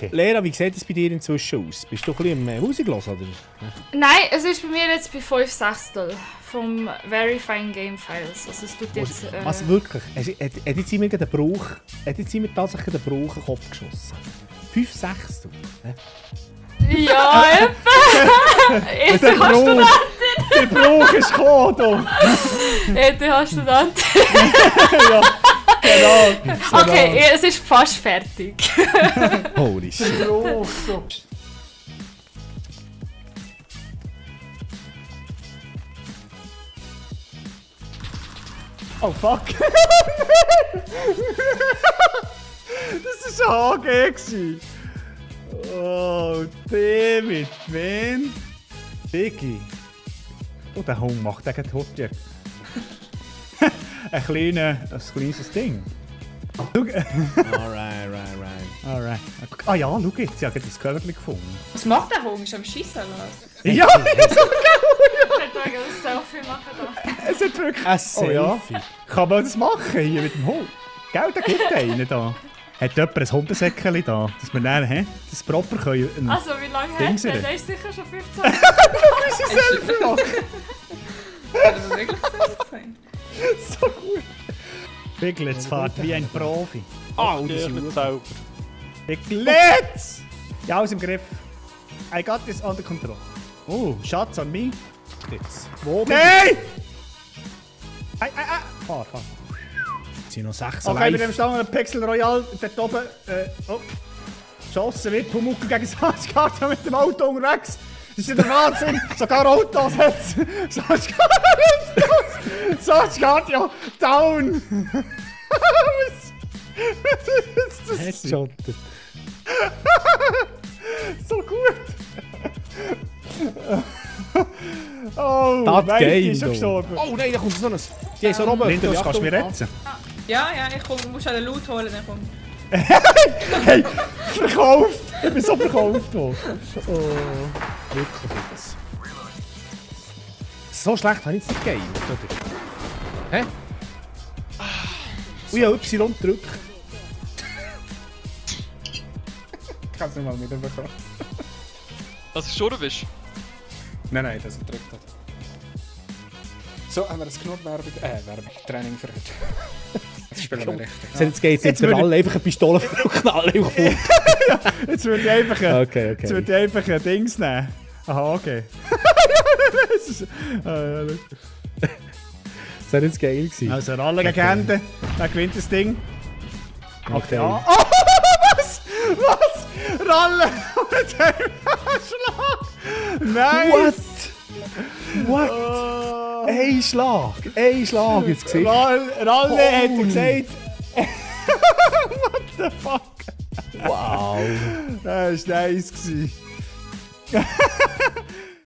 Okay. Lera, wie sieht es bei dir inzwischen aus? Bist du ein bisschen am Musik hören, oder? Nein, es ist bei mir jetzt bei 5 Sechstel vom Verifying Game Files. Also es tut jetzt... Was, wirklich? Hat jetzt jemand tatsächlich den Brauch in den Kopf geschossen? 5 Sechstel? Ja, etwa! ETH-Studentin! Der Brauch ist gekommen, ETH-Studentin! Ja, genau. Okay, es ist fast fertig. Holy shit. Oh fuck! Das war ein HG! Oh, David, wen? Biggie. Oh, der Hund macht den Hotjack. Ein kleines Ding. Alright. Ah ja, schau jetzt, ich habe das Körbchen gefunden. Was macht der Hund? Ist er am Schiessen? Ja, das ist Ich könnte ein Selfie machen da. Es hat wirklich... Ein Selfie? Kann man das machen hier mit dem Hund? Gell, da gibt es einen da. Hat jemand ein Hundesäckchen da, dass wir dann das proper können... Also wie lange hat der? Der ist sicher schon 15 Jahre. Du musst es selber machen. Kann das wirklich sein? So gut. Piglets fährt wie ein Profi. Oh, das ist gut. Piglets! Ja, aus dem Griff. I got this under control. Oh, Schatz an mich. Jetzt. Wo? Nein! Fahr. Es sind noch 6 okay, mit dem Stangen Pixel Royale dort oben. Geschossen wird Pumuckl gegen Sasgard mit dem Auto unterwegs. Das ist ja der Wahnsinn! Sogar Autos hat's! Sasgard, ja, down! Was ist das? Headshottet. So gut! Oh, Weihnachten ist schon gestorben. Oh nein, da kommt so ein... Die haben so Roboter. Lindos, kannst du mich retten? Ja, ich komm, muss den Loot holen, dann komm. Hey, verkauft! Ich bin so verkauft worden. Oh, wirklich jetzt. So schlecht habe ich jetzt nicht gegeben, oder? Hä? Ich habe Y gedrückt. Ich kann es nicht mal mit bekommen. Dass du schon bist? Nein, das gedrückt hat. So, haben wir das genug Werbung Training für heute. Jetzt spielen wir richtig. Jetzt geht es für alle einfach eine Pistole verdrücken, alle auf den ja, jetzt würde ich einfach ein Dings nehmen. Aha, okay. Das war jetzt geil gewesen. Also Ralle gegen Hände, wer gewinnt das Ding? Okay. Oh, was? Ralle mit dem Schlag! Nice! What? Oh. Ein Schlag jetzt gesehen. Ralle hat gesagt. What the fuck? Wow. Das war nice.